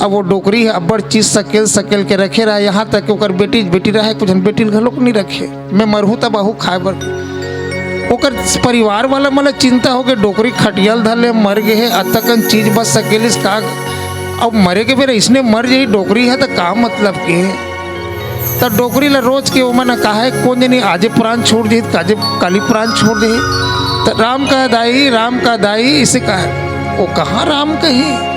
अब वो डोकरी ह अब्बड़ चीज सकेल सकेल के रखे रहय, यहाँ तक कि ओकर बेटी, बेटी रहय, कुछ झन बेटी ल घलोक नइ रखे। मैं मरहूँ तब आहू खाए बर। ओकर परिवार वाला मन ल चिंता होगे, डोकरी खटिया ल धर ले मर गे हे, अतकन चीज बस सकेलिस का? अब मरे के बेर अइसने मर जाही डोकरी ह, त का मतलब के? त डोकरी ल रोज के ओमन ह कहे, कोन जनी आजे प्राण छोड़ देही, त काजे काली प्राण छोड़ देही। त राम का दाई, राम का दाई, इसे कहे। वो कहाँ राम कही?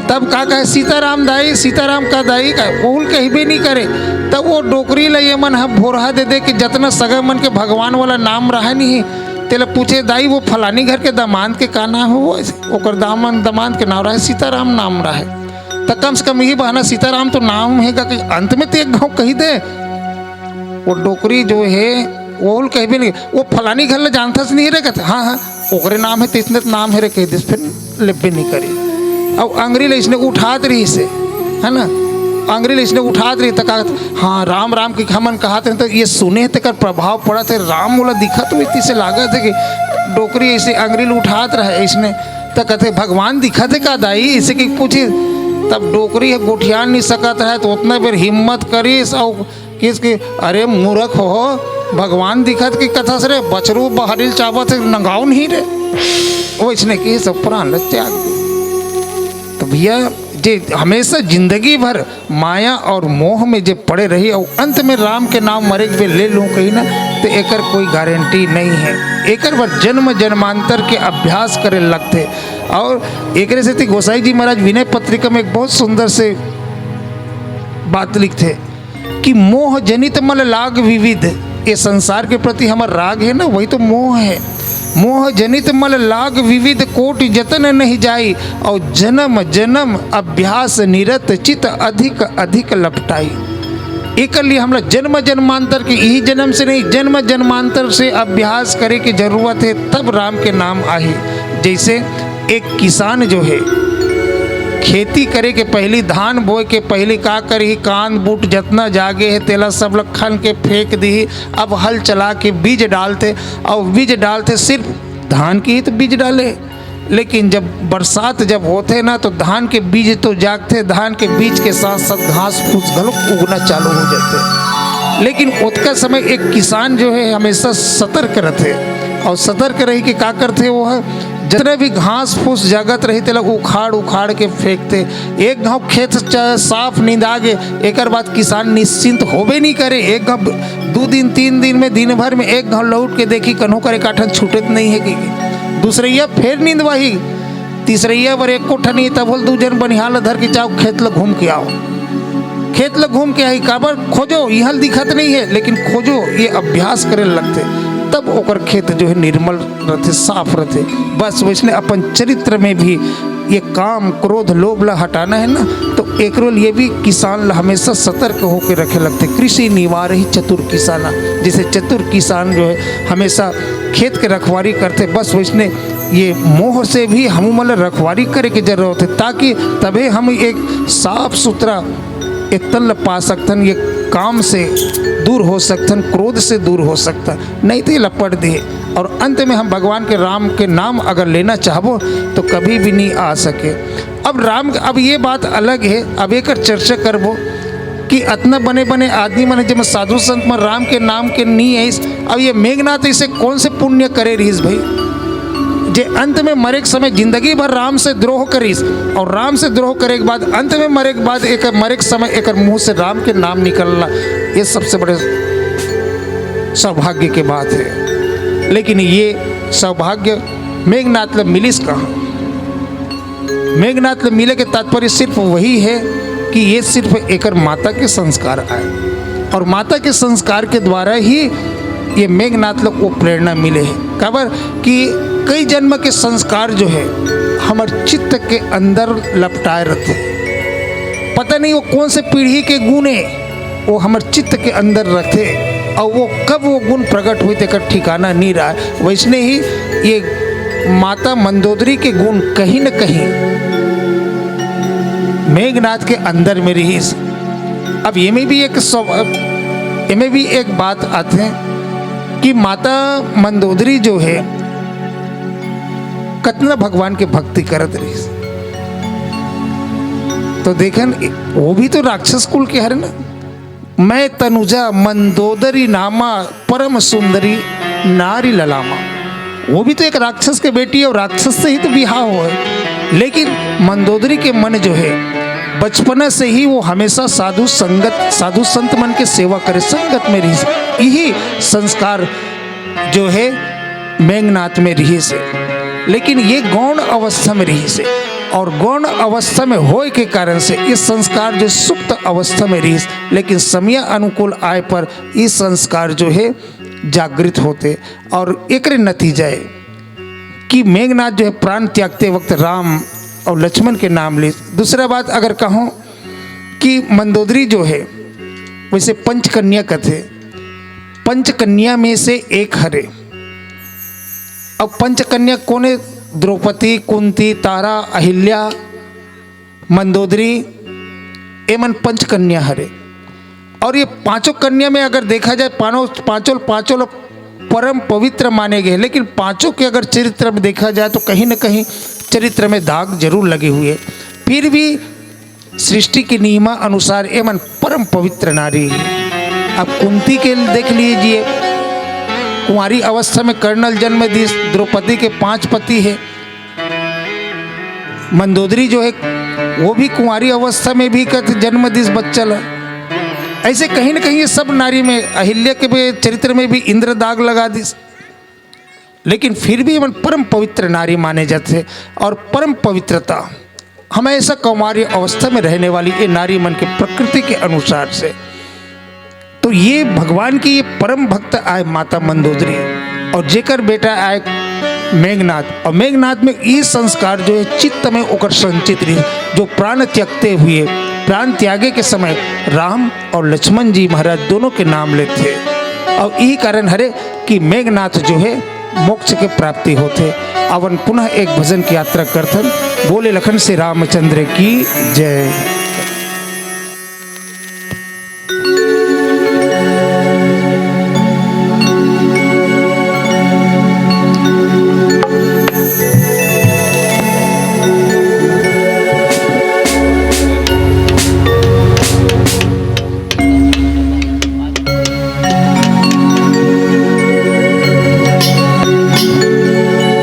तब का कहे, सीताराम दाई, सीताराम का दाई कहे, ओहू ल कहिबे नहीं करे। तब वो डोकरी ल ये मन ह भोरहा दे दे कि जतना सगा मन के भगवान वाला नाम रहे नहीं, तेला पूछे, "दाई, वो फलानी घर के दामाद के का नाम हे?" वो ऐसे, ओकर दामन, दामाद के नाम रहे, सीताराम नाम रहे। त कम से कम यही बहाना, सीताराम तो नाम हे का, कि अंत में तो एक घाव कही दे। वो डोकरी जो हे, वो कहबे नहीं, "वो फलानी घर ले जानथस नहीं रे?" कहथे, "हाँ, हाँ, ओकरे नाम हे, त इसने तो नाम हे रे," कह दिस, फिर लेबे नहीं करी। अब अंगरी ले इसने उठात रहिस हे, है ना, अंगरी ले इसने उठात रही, त कहत, "हाँ, राम राम," कि हमन कहत रहे, त ये सुने, तेकर प्रभाव पड़त हे, राम मोला दिखत हे, इति से लागत हे कि डोकरी ऐसे अंगरी ले उठात रहे इसने, त कहथे, "भगवान दिखत हे का दाई?" इसे कि पूछे, तब डोकरी ह गोठियान नहीं सकत रहे, त उतना बेर हिम्मत करिस, अउ किस कि, "अरे मूर्ख हो, भगवान दिखत कि कथस रे, बछरू बहरी ल चाबत हे, नंगाव नहीं रे।" वैसने कि सब प्राण ल त्याग दे। तो भैया, जे हमेशा जिंदगी भर माया और मोह में जे पड़े रही और अंत में राम के नाम मरे के बेर ले लूं कही ना, तो एकर कोई गारंटी नहीं है। एकर बर जन्म जन्मांतर के अभ्यास करे लगथे। और एकरे सेती गोसाई जी महाराज विनय पत्रिका में एक बहुत सुंदर से बात लिखथे कि "मोह जनित मल लाग विविध", ये संसार के प्रति हमर राग है ना, वही तो मोह है। "मोह जनित मल लाग विविध, कोटि जतन नहीं जाई, और जन्म जन्म अभ्यास निरत, चित अधिक अधिक लपटाई।" एकर लिए हमला जन्म जन्मांतर के, यही जन्म से नहीं, जन्म जन्मांतर से अभ्यास करे के जरूरत है, तब राम के नाम आही। जैसे एक किसान जो है, खेती करे के पहली, धान बोए के पहली का करही, कांद बूट जतना जागे है, तेला सब ल खन के फेंक दिही। अब हल चला के बीज डालथे, और बीज डालथे, सिर्फ धान के ही तो बीज डाले, लेकिन जब बरसात जब होथे ना, तो धान के बीज तो जागथे, धान के बीज के साथ साथ घास फूस घलो उगना चालू हो जाथे। लेकिन ओतका समय एक किसान जो है, हमेशा सतर्क रहथे, और सतर्क रही के का करथे, वो है, जितना भी घास फूस जागत रही, तेला उखाड़ उखाड़ के फेंकथे। एक घाव खेत च-, साफ निंदा गे, एकर बाद किसान निश्चिंत होबे नहीं करे। एक घाव दू दिन, तीन दिन में, दिन भर में एक घाव लौट के देखी, कन्हो करे काठन छूटत नहीं है कि दूसरैया फेर निंदवाही, तीसरैया बर एको ठन नहीं, तब बोल दू जन बनिहार ल धर के जाओ, खेत ल घूम के आओ। खेत ल घूम के आई, काबर खोजो, इहाँ ल दिखत नहीं है, लेकिन खोजो, ये अभ्यास करे लगथे, तब ओकर खेत जो है निर्मल रहथे, साफ रहथे। बस वैसने अपन चरित्र में भी ये काम, क्रोध, लोभ ला हटाना है ना, तो एकरो लिए भी किसान ला हमेशा सतर्क होके रखे लगथे। कृषि निवारहि चतुर किसाना, जैसे चतुर किसान जो है हमेशा खेत के रखवारी करथे, बस वैसने ये मोह से भी हमू मन ला रखवारी करे के जरूरत है, ताकि तभे हम एक साफ सुथरा एक तन ल पा सकथन, ये काम से दूर हो सकथन, क्रोध से दूर हो सकथन, नहीं तो ये लपट दिए और अंत में हम भगवान के राम के नाम अगर लेना चाहबो तो कभी भी नहीं आ सके। अब राम, अब ये बात अलग है, अब एकर चर्चा करबो कि अतना बने बने आदमी मन, जेमा साधु संत मन राम के नाम के नहीं आइस, अब ये मेघनाथ इसे कौन से पुण्य करे रहिस भाई, जे अंत में मरे के समय जिंदगी भर राम से द्रोह करिस और राम से द्रोह करे के बाद अंत में मरे के बाद एक मरे के समय एकर मुंह से राम के नाम निकलना, ये सबसे बड़े सौभाग्य के बात है। लेकिन ये सौभाग्य मेघनाथ ल मिलिस कहाँ? मेघनाथ ल मिले के तात्पर्य सिर्फ वही है कि ये सिर्फ एकर माता के संस्कार आए और माता के संस्कार के द्वारा ही ये मेघनाथ ल वो प्रेरणा मिले है। काबर कि कई जन्म के संस्कार जो है हमर चित्त के अंदर लपटाए रहते, पता नहीं वो कौन से पीढ़ी के गुण है, वो हमर चित्त के अंदर रथे और वो कब वो गुण प्रकट होई तेकर ठिकाना नहीं रहा। वैसने ही ये माता मंदोदरी के गुण कहीं न कहीं मेघनाथ के अंदर में रहिस। अब ये में भी एक सव-, ये में भी एक बात आथे कि माता मंदोदरी जो है कतना भगवान के भक्ति करत रहिस। तो देखन, वो भी तो राक्षस कुल के हरे ना। "मैं तनुजा मंदोदरी नामा, परम सुंदरी नारी ललामा।" वो भी तो एक राक्षस के बेटी है और राक्षस से ही तो बिहाव हो है। लेकिन मंदोदरी के मन जो है बचपना से ही वो हमेशा साधु संगत, साधु संत मन के सेवा करे, संगत में रहिस। यही संस्कार जो है मेघनाथ में रहिस हे, लेकिन ये गौण अवस्था में रहिस हे और गौण अवस्था में होए के कारण से ये संस्कार जो सुप्त अवस्था में रहिस, लेकिन समय अनुकूल आए पर ये संस्कार जो है जागृत होथे। और एकरे नतीजा हे कि मेघनाथ जो हे प्राण त्यागते वक्त राम और लक्ष्मण के नाम लिस। दूसरा बात अगर कहूँ कि मंदोदरी जो हे वइसे पंचकन्या कथे, पंचकन्या में से एक हरे। अब पंचकन्या कोन हे? द्रौपदी, कुंती, तारा, अहिल्या, मंदोदरी, एमन पंचकन्या हरे। और ये पांचों कन्या में अगर देखा जाए, पानो-, पांचों, पांचों लोग परम पवित्र माने गए, लेकिन पांचों के अगर चरित्र में देखा जाए तो कहीं न कहीं चरित्र में दाग जरूर लगे हुए। फिर भी सृष्टि के नियमा अनुसार एमन परम पवित्र नारी हे। अब कुंती के देख लीजिए, कुंवारी अवस्था में कर्नल जन्म दिस, द्रौपदी के पांच पति हे, मंदोदरी जो हे वो भी कुंवारी अवस्था में भी कत जन्म दिस बच्चा ला। ऐसे कहीं न कहीं ये सब नारी में, अहिल्या के भी चरित्र में भी इंद्र दाग लगा दिस। लेकिन फिर भी एमन परम पवित्र नारी माने जाथे। और परम पवित्रता हमेशा कौमारी अवस्था में रहने वाली ये नारी मन के प्रकृति के अनुसार से। तो ये भगवान की ये परम भक्त आय माता मंदोदरी, और जेकर बेटा आय मेघनाथ। और मेघनाथ में ये संस्कार जो हे चित्त में ओकर संचित रही, जो प्राण त्यागते हुए, प्राण त्यागे के समय राम और लक्ष्मण जी महाराज दोनों के नाम लेथे। और यही कारण हरे कि मेघनाथ जो हे मोक्ष के प्राप्ति होथे। अवन पुनः एक भजन की यात्रा करथन। बोले लखन श्री रामचंद्र की जय।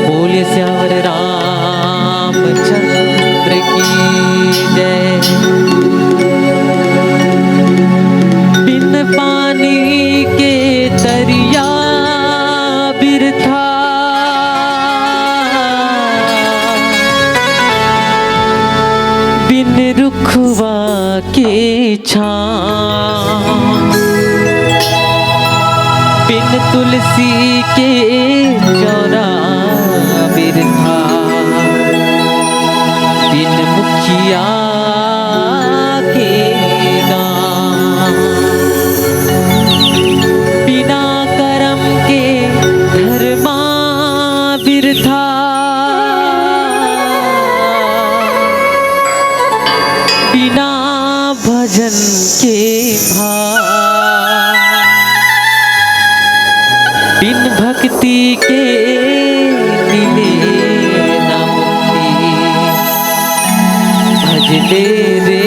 बोलिए सियावर रामचंद्र की जय। बिन पानी के तरिया बिरथा, बिन रुखवा के छाँव, बिन तुलसी के चौरा बिरथा, बिन मुखिया के गाँव, बिना करम के धर्मा बिरथा, बिना भजन के भाव, बिन भक्ति के मिले ना मुक्ति। भज ले रे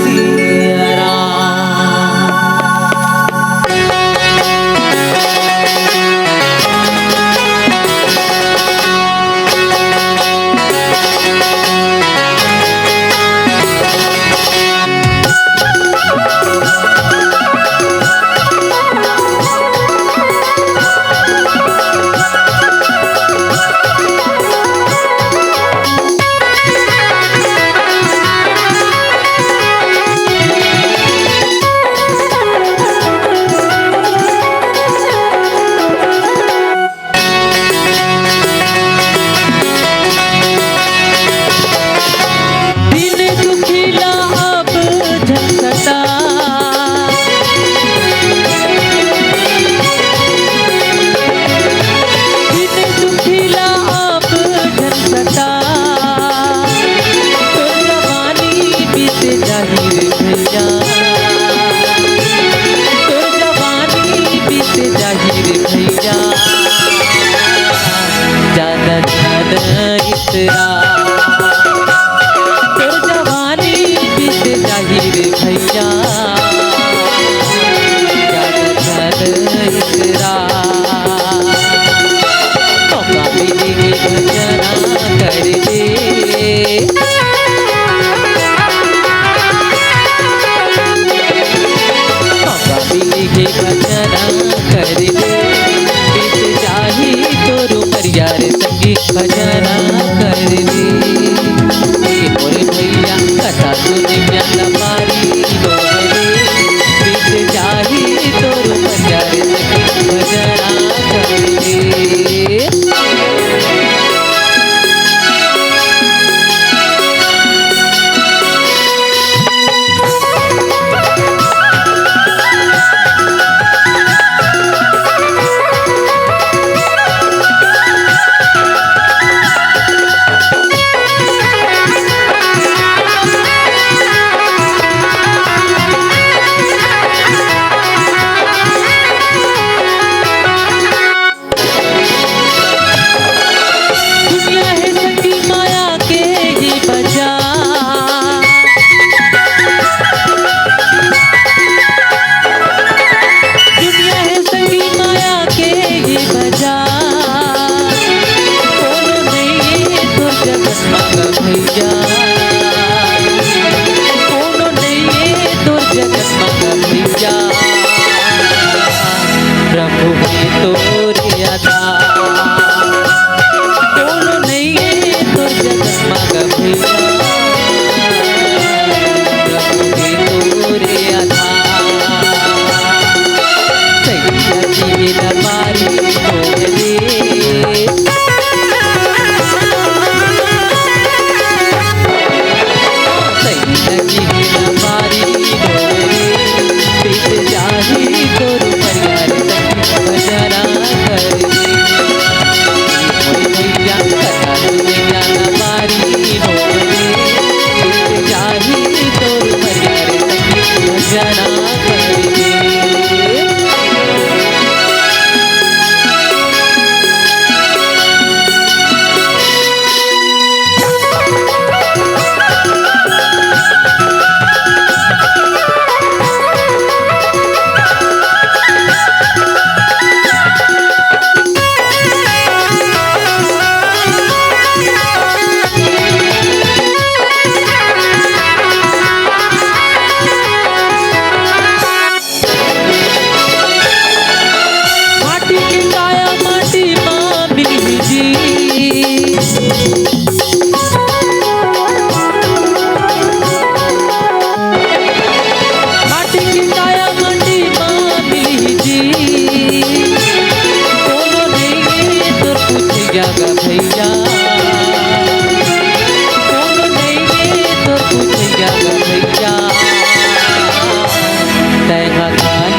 सिया राम।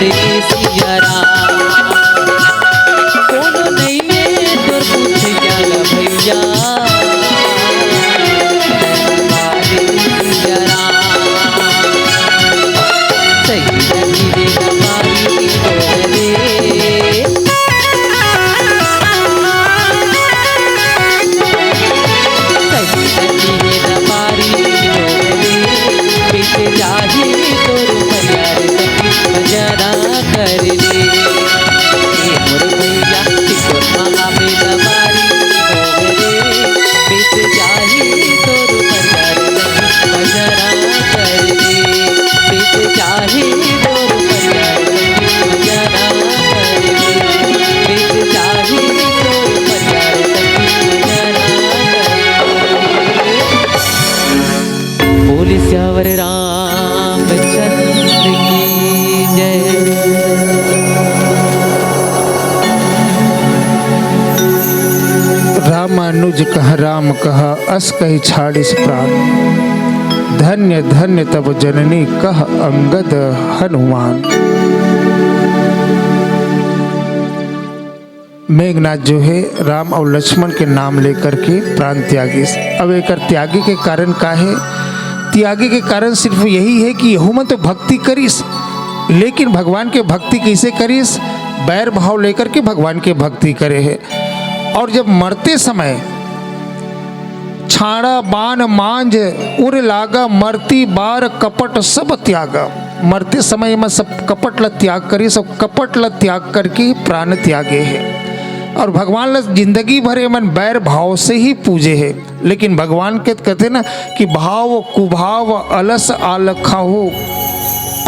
रे सिया राम, कोनो नइये तोर पूछइया ला भइया। रे सिया राम, सही रे दरबारी डोहरे। सही रे दरबारी डोहरे, बीत जाही तोर परिवार सखी बजारा कर ले। ए मोर भइया, टिकोर महाबेला बारी डोहरे, बीत जाही तोर परिवार सखी बजारा कर ले। बीत जाही तोर परिवार सखी बजारा कर ले। बीत जाही तोर परिवार सखी बजारा कर ले। बोल सियावर रामचंद्र की जय। रामानुज कह राम कह, अस कहि छाड़िस प्राण। धन्य धन्य तब जननी कह अंगद हनुमान। मेघनाथ जो है राम और लक्ष्मण के नाम लेकर के प्राण त्यागिस। अब एकर त्यागी के कारण का है? त्यागी के कारण सिर्फ यही है कि यहू मन तो भक्ति करिस, लेकिन भगवान के भक्ति कैसे करिस? बैर भाव लेकर के भगवान के भक्ति करे है। और जब मरते समय छाड़ा बान मांझ उर लागा, मरती बार कपट सब त्यागा। मरते समय एमा सब कपट ला त्याग करिस, सब कपट ला त्याग करके प्राण त्यागे है। और भगवान ला जिंदगी भर एमन बैर भाव से ही पूजे है, लेकिन भगवान के कहते ना कि भाव कुभाव अलस आलखाहू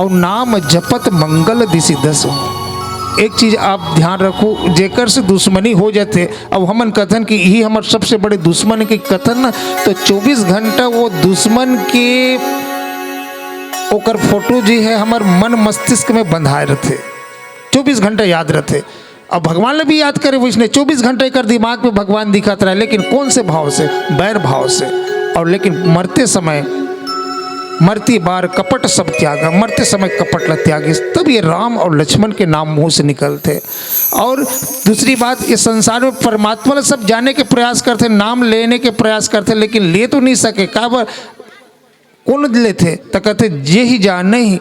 और नाम जपत मंगल दिसि दसहू। एक चीज आप ध्यान रखो, जेकर से दुश्मनी हो जाते, अब हमन कथन कि यही हमर सबसे बड़े दुश्मन के कथन ना, तो चौबीस घंटा वो दुश्मन के ओकर फोटो जी है हमर मन मस्तिष्क में बंधाए रहते, चौबीस घंटा याद रहते। अब भगवान ला भी याद करे, वैसने चौबीस घंटा एकर दिमाग में भगवान दिखत रहे, लेकिन कौन से भाव से? बैर भाव से। और लेकिन मरते समय, मरती बार कपट सब त्यागा, मरते समय कपट ला त्यागिस। तब ये राम और लक्ष्मण के नाम मुंह से निकलते। और दूसरी बात, ये संसार में परमात्मा ला सब जाने के प्रयास करते, नाम लेने के प्रयास करते, लेकिन ले तो नहीं सके। काबर? कौन लेथे? त कहते, "जेहि जानहि,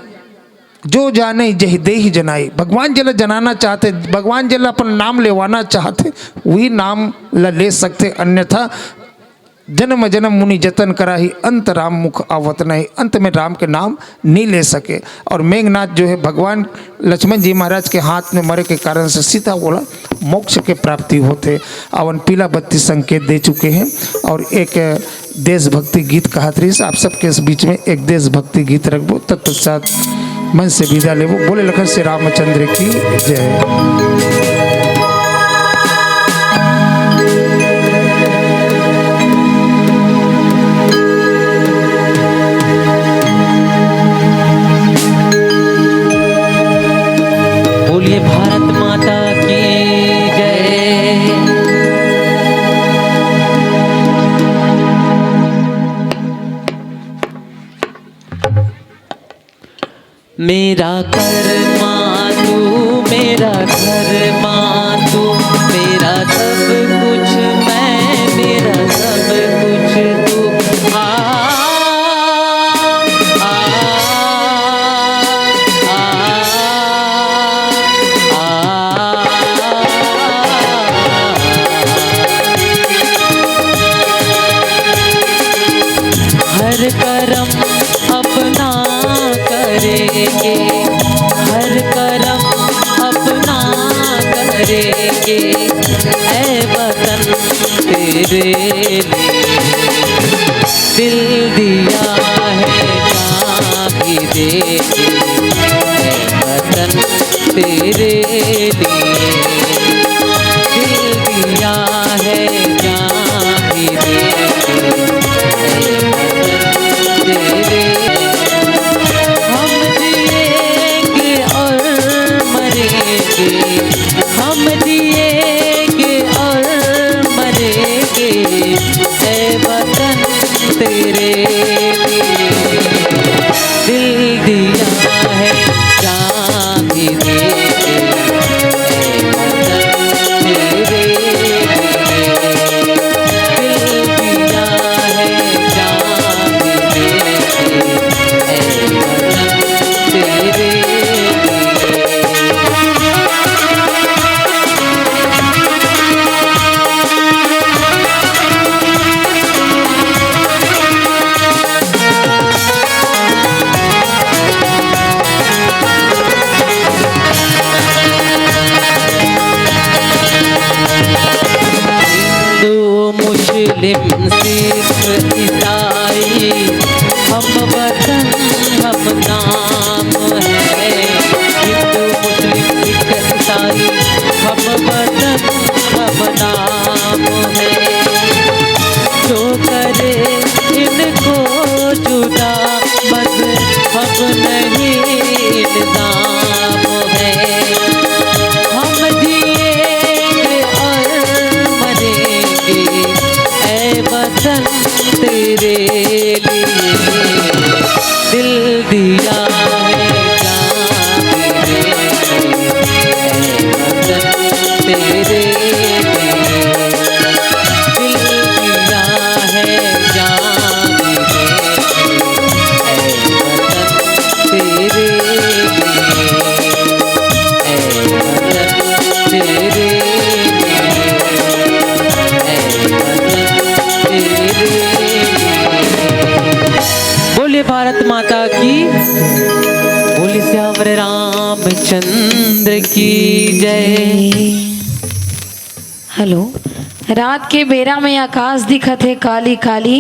जो जानहि, जेहि देहि जनाई।" भगवान जेला जनाना चाहते, भगवान जेला अपन नाम लेवाना चाहते, वही नाम ला ले सकते, अन्यथा जन्म जन्म मुनि जतन कराही, अंत राम मुख आवत नहीं। अंत में राम के नाम नहीं ले सके। और मेघनाथ जो है, भगवान लक्ष्मण जी महाराज के हाथ में मरे के कारण से सीता बोला मोक्ष के प्राप्ति होते। अवन पीला बत्ती संकेत दे चुके हैं। और एक देशभक्ति गीत कहत रहिस, आप सबके इस बीच में एक देशभक्ति गीत रखबो, तत्पश्चात मन से विदा लेबो। बोले लखन श्री रामचंद्र की जय। बोलिए भारत माता की जय। मेरा कर्मा तू, मेरा धर्मा तू, मेरा सब कुछ मैं, मेरा सब कुछ तू। आ, आ, आ, आ, आ। हर करम अपना करेंगे, हर करम अपना करेंगे, ऐ वतन तेरे लिए दिल दिया है जान भी देंगे, ऐ वतन तेरे लिए दिल दिया है जान भी देंगे, ऐ वतन तेरे। हम जिएंगे और मरेंगे, हम जिएंगे और मरेंगे, ऐ वतन तेरे लिए दिल दिया है जान भी हम वतन हम नाम है, हिंदू मुस्लिम सिख ईसाई, हम वतन हम नाम है। जो करे इनको जुदा, मजहब नहीं इल्जाम है। हम जिएंगे और मरेंगे, ऐ वतन तेरे लिए दिल दिया है जान भी देंगे, ऐ वतन तेरे लिए दिल दिया है जान भी देंगे, ऐ वतन तेरे लिए, ऐ वतन तेरे लिए, ऐ वतन तेरे लिए। बोलिए भारत माता की, बोलिए सियावर रामचंद्र की जय। हेलो। रात के बेरा में आकाश दिखत हे काली काली,